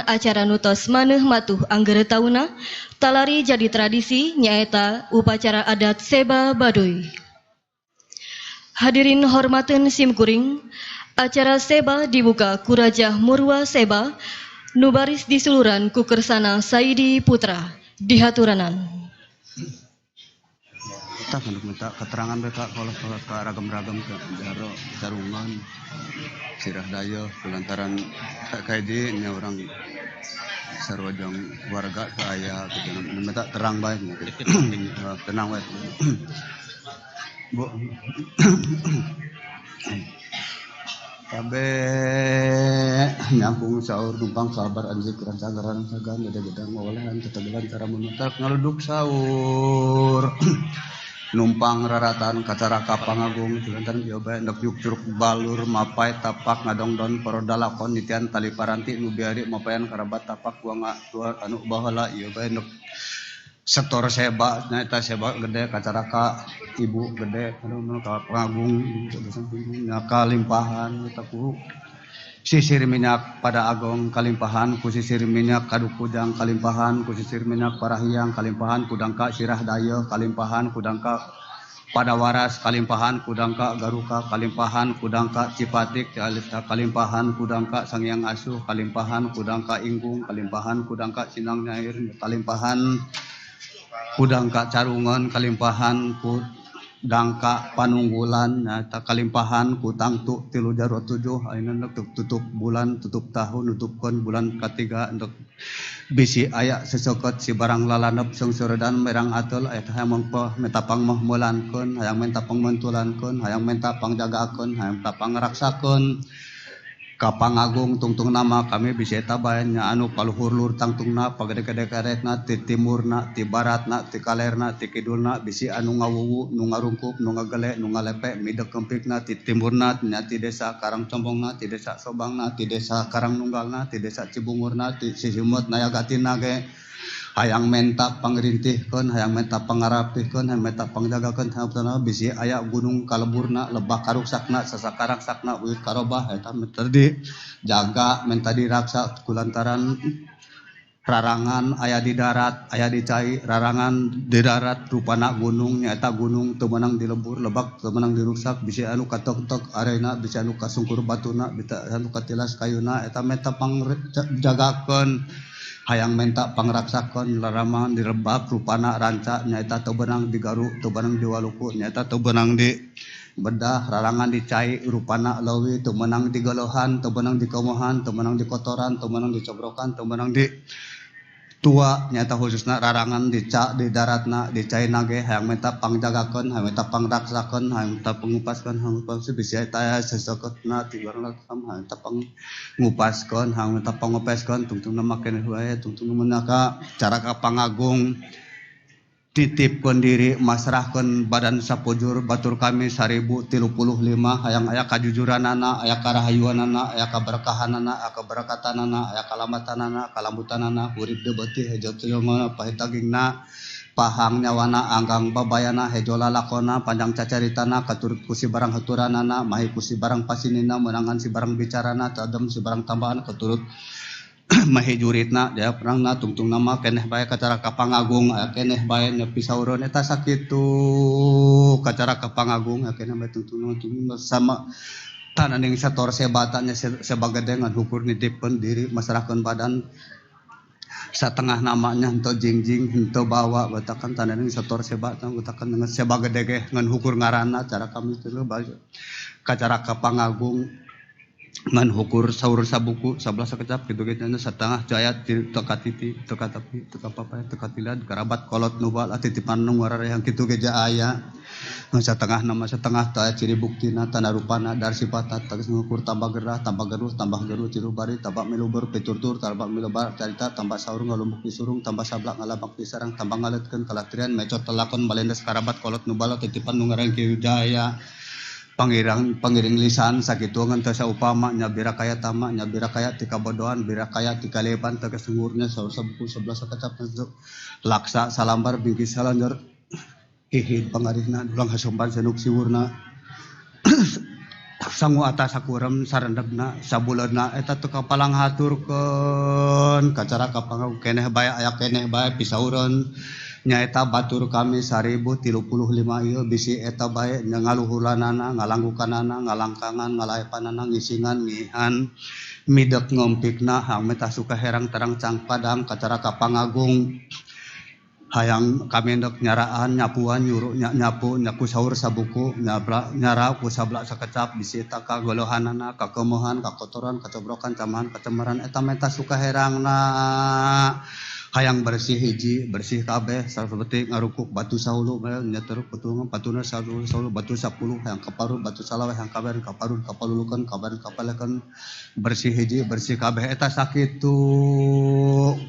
Acara nu tos maneuh matuh anggere tauna talari jadi tradisi, nyaeta upacara adat Seba Baduy. Hadirin hormateun simkuring, acara Seba dibuka ku Rajah Murwa Seba nu baris disuluran ku Kersana Saidi Putra. Dihaturanan. Kita kan minta keterangan mereka kalau kalau ke ragam-ragam ke jaro sarungan sirah dayeuh lantaran kayak ini orang sarua jeung warga ke aya gitu, minta terang bae gitu. Tenang bae, Bu. Kabe nyangkung sahur numpang sabar anjing rancagaran sagan gede-gedang ngawalehan tetegelan cara menutak ngaluduk sahur numpang raratan kacara kapangagung lantaran ieu bae ndek yuk curug balur mapai tapak ngadongdon parodalakon nitian tali paranti nu biari mapayan karabat tapak buang tua anu baheula ieu bae ndek setor seba nyaeta seba gede kacaraka ibu gede anu ka pangagung kalimpahan eta ku sisir minyak pada agong kalimpahan ku sisir minyak kadukujang kalimpahan ku sisir minyak parahyang kalimpahan kudangka sirah dayeuh kalimpahan kudangka pada waras kalimpahan kudangka garuka kalimpahan kudangka cipatik kalimpahan kudangka sangyang asuh kalimpahan kudangka inggung kalimpahan kudangka sinang nyair kalimpahan kudangka carungan kalimpahan kudangka panunggulan nyata kalimpahan kutangtu tilu jarwa tujuh ayeuna tutup bulan tutup tahun nutupkeun bulan katiga untuk bisi aya sesokot si barang lalanep sungsuredan merang atul aya hayang mengpoh metapang mah mulankeun hayang menta pangmentulankeun hayang menta pangjagakeun hayang menta pangraksakeun ka pangagung tungtung nama kami bisa eta bae nya anu paluhur lur tangtungna pagede-gede karetna ti timurna ti baratna ti kalerna ti kidulna bisi anu ngawuwu nu ngarungkup nu ngagele nu ngalepe midek kempikna ti timurna nya ti desa Karangcombongna ti desa Sobangna ti desa Karangnunggalna ti desa Cibungurna ti Sisumut Nayagatina ge hayang menta pangrintihkeun hayang menta pangarapihkeun hayang menta pangjagakeun hayang bisi aya gunung kaleburna lebah karuksakna sasakaraksakna uyut karobah eta menta dijaga menta diraksa kulantaran rarangan aya di darat aya di cai rarangan di darat rupana gunung nyaeta gunung teu meunang dilebur lebak teu meunang diruksak bisi anu katok-tok arena bisi anu kasungkur batuna bisi anu katilas kayuna eta menta pangjagakeun hayang menta pangraksakeun laraman direbab rupana ranca nyaeta teu beunang digaru teu beunang diwaluku nyaeta teu beunang di bedah rarangan dicai rupana leuwih teu meunang digeuleuhan teu meunang dikomohan teu meunang dikotoran teu meunang dicobrokan teu meunang di tua nyata khususna rarangan dica di daratna dicaina ge hayang menta pangjagakeun hayang menta pangraksakeun hayang menta pangupaskeun hayang menta bisi eta sesokotna ti barang hayang menta pangupaskeun hayang menta pangopeskeun tungtungna make wae tungtungna menaka cara ka pangagung titipkeun diri masrahkeun badan sapujur batur kami 1035 hayang aya kajujuranana aya karahayuanana aya kaberkahanana aya keberkatanana aya kalamatanana kalambutanana hurip deui beuti hejo teu pahit dagingna pahang nyawana anggang babayana hejo lalakona panjang cacaritana katurut ku si barang haturanana mahi ku si barang pasinina meunangan si barang bicarana tadem si barang tambahan katurut mahi juritna dia perangna tungtung nama keneh bae kacara ka pangagung keneh bae nepi saureun eta sakitu kacara ka pangagung keneh bae tungtung sama tananing sator sebatanya sebagede ngan hukur nitipkeun diri masrahkeun badan satengah namanya henteu jingjing henteu bawa batakan tananing sator sebatan batakan dengan sebagede ge ngan hukur ngaranna cara kami teu kacara ka pangagung ngan hukur saur sabuku 11 sakecap kitu ge nya satengah jaya teka titi teka tapi teka papaya teka tilad karabat kolot nu bala titipan nu wararehang kitu ge aya ngan satengah nama setengah ta ciri buktina tanda rupana dar sipata tegas ngukur tambah gerah tambah geruh tambah geruh ciru bari tambah miluber piturtur tambah milubar carita tambah saur ngalumbuk disurung tambah sablak ngalabak disarang tambah ngaletkeun kalatrian mecot telakon balendes karabat kolot nu bala titipan nu ngarang kieu jaya pangiring lisan sakitu ngan teu saupama nya bira kaya tama nya bira kaya ti kabodohan bira kaya ti kalepan tegas ngurnya saur sabuku 11 sakecap laksa salambar bingkis salanjor hihid pangarihna dulang hasompan senuk siwurna. Sangu atas sakurem sarendebna sabuleuna eta teu kapalang haturkeun kacara kapangau keneh bae aya keneh bae pisaureun nyaeta batur kami 1035 ieu bisi eta bae ngaluhuranana ngalanggukanana ngalangkangan ngalaepanana ngisingan ngihan midek ngompikna hang metah suka herang terang cang padang kacara kapangagung hayang kami ndek nyaraan nyapuan nyuruh nyapu nyaku sahur sabuku nyabla nyara ku sabla sakecap bisi eta kagolohanana kakemohan kakotoran kacobrokan camahan kacemaran eta meta suka herangna hayang bersih hiji bersih kabeh seperti ngarukuk batu sahulu nyeter petungan batuna sahulu sahulu batu 10 hayang kaparun batu salawe hayang kabar kaparun kapalulukan kabar kapalekan bersih hiji bersih kabeh eta sakitu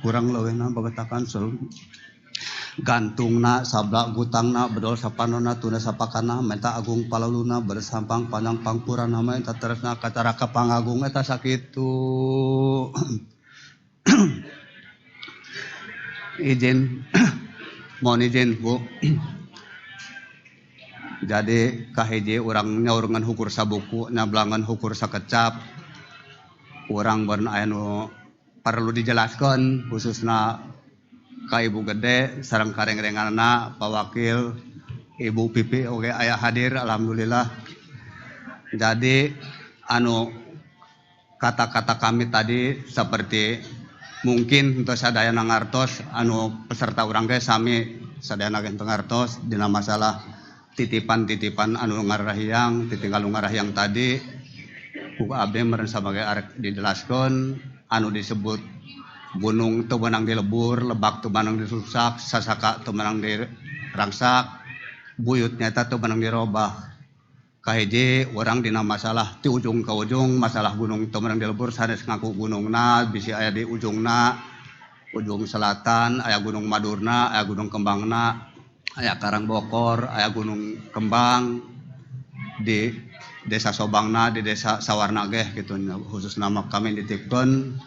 kurang leuwihna babatakan selalu gantungna sabla gutangna bedol sapanona tuna sapakana menta agung palaluna bersampang panjang pangpurana menta teresna kacara kapangagung eta sakitu. Izin, mohon izin Bu. Jadi kahiji urang nyaurungan hukur sabuku nyablangan hukur sakecap urang bern aya nu perlu dijelaskan khususna ka Ibu Gede sareng kareng-renganana Pak Wakil Ibu Pipi oge aya hadir alhamdulillah. Jadi anu kata-kata kami tadi seperti mungkin untuk sadayana ngartos anu peserta urang ge sami sadayana ge teu ngartos dina masalah titipan-titipan anu ngarahyang titinggal ngarahyang tadi ku abdi meureun sabagai arek dijelaskeun anu disebut gunung teu meunang dilebur, lebak teu meunang dirusak, sasaka teu meunang dirangsak, buyut nyata teu meunang dirobah. Kahiji urang dina masalah ti ujung ka ujung masalah gunung teu meunang dilebur sanes ngaku gunungna bisi aya di ujungna, ujung selatan aya gunung Madurna, aya gunung Kembangna, aya Karangbokor, aya gunung Kembang di desa Sobangna, di desa Sawarna ge kitu khusus nama kami ditipkeun.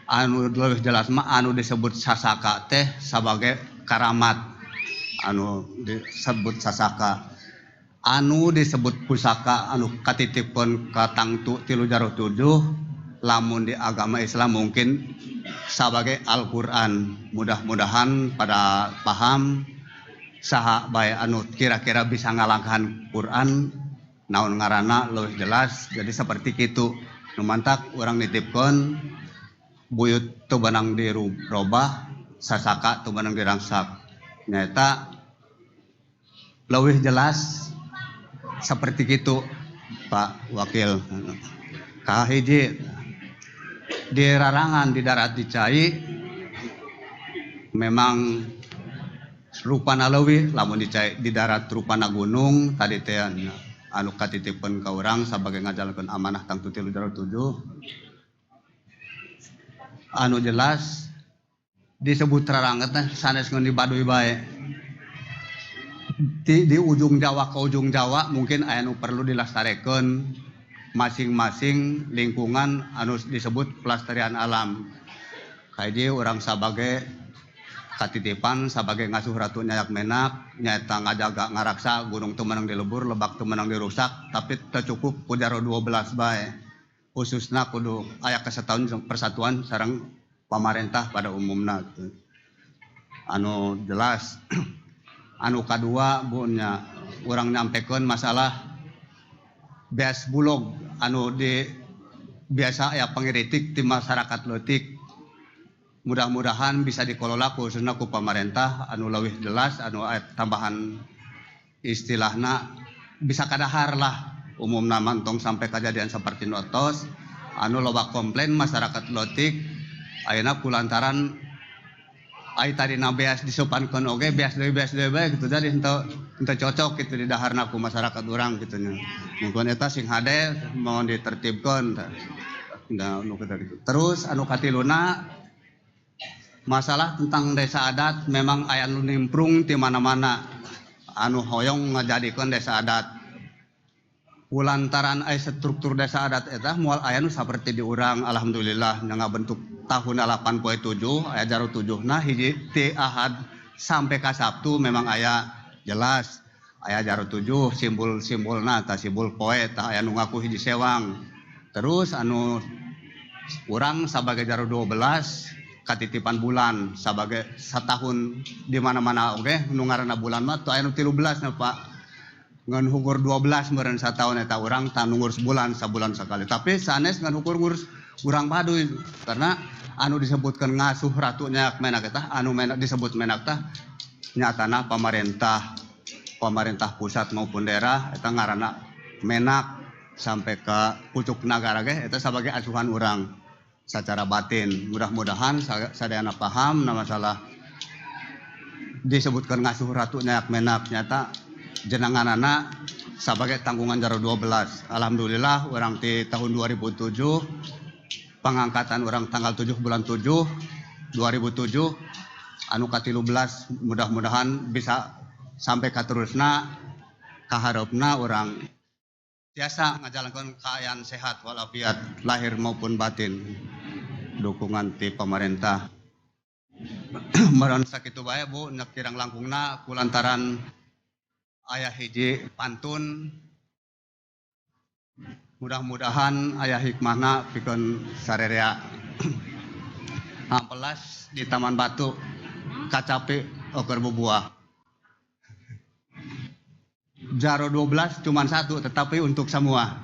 Anu lebih jelas mah anu disebut sasaka teh sebagai karamat anu disebut sasaka anu disebut pusaka anu katitipkeun ka tangtu 3 jaro 7 lamun di agama Islam mungkin sebagai Al-Qur'an. Mudah-mudahan pada paham saha bae anu kira-kira bisa ngalangkahan Quran naon ngaranna leuwih jelas. Jadi seperti kitu nu mantak urang nitipkeun buyut teu meunang dirobah, sasaka teu meunang dirangsak. Nyaeta leuwih jelas seperti kitu Pak Wakil. Kahiji di rarangan di darat di cai memang rupana leuwih lamun di cai di darat rupana gunung tadi teh anu katitipkeun ka urang sabagai ngajalankeun amanah tangtu 3 jaro 7 anu jelas disebut rarangan teh sanes ngeun di Baduy bae. Di ujung Jawa ke ujung Jawa mungkin aya nu perlu dilestarekeun masing-masing lingkungan anu disebut pelestarian alam. Kahiji urang sabagai katitipan sabagai ngasuh ratu Nyayak Menak nyaeta ngajaga ngaraksa gunung teu meunang dilebur lebak teu meunang dirusak tapi teu cukup ku jaro 12 bae. Khususna kudu aya kesatuan jeung persatuan sareng pamarentah pada umumna gitu. Anu jelas anu kadua Bu nya urang nyampekeun masalah beas bulog anu di biasa aya pangiritik ti masyarakat leutik. Mudah-mudahan bisa dikelola khususna ku pamarentah anu leuwih jelas anu aya tambahan istilahna bisa kadahar lah umumna mantong sampai kejadian seperti notos anu loba komplain masyarakat leutik ayeuna kulantaran ai tadina beas disupankeun oge beas deui bae gitu jadi henteu cocok gitu di daharna ku masyarakat urang kitu nya. Mungkin eta sing hade mohon ditertibkeun. Nah, nu kitu. Terus anu katiluna masalah tentang desa adat memang aya nu nimprung ti mana-mana anu hoyong ngajadikeun desa adat. Kulantaran aya struktur desa adat eta moal aya nu saperti di urang alhamdulillah ngabentuk tahun 87 aya jaro 7 nah hiji ti Ahad sampai ka Sabtu memang aya jelas. Aya jaro 7 simbol-simbolna, tah simbol poe, tah aya nu ngaku hiji sewang. Terus anu urang sebagai jaro 12 katitipan bulan sebagai setahun di mana-mana oge nu ngaranna bulan mah teu aya nu 13 na, Pak. Ngan hukur 12 meureun sataun eta urang tah ngurus bulan sabulan sekali. Tapi sanes ngan hukur ngurus urang Baduy, karena anu disebutkan ngasuh ratu nyak menak eta anu menak disebut menak tah nyatana pemerintah, pemerintah pusat maupun daerah eta ngaranna menak sampai ke pucuk nagara ge eta sebagai asuhan urang secara batin. Mudah-mudahan sadayana paham na masalah disebutkan ngasuh ratu nyak menak nyata jenenganana sebagai tanggungan jaro 12. Alhamdulillah urang di tahun 2007 pengangkatan urang tanggal 7 bulan 7 2007 anu ka-13, mudah-mudahan bisa sampai katerusna kaharepna urang tiasa ngajalankan keayaan sehat walafiat lahir maupun batin, dukungan ti pemerintah. Meureun sakitu bae, Bu, nya kirang langkungna kulantaran aya hiji pantun, mudah-mudahan aya hikmahna pikeun sarerea. Ampelas di Taman Batu kacapi oker bubuah. Jaro 12 cuman satu, tetapi untuk semua.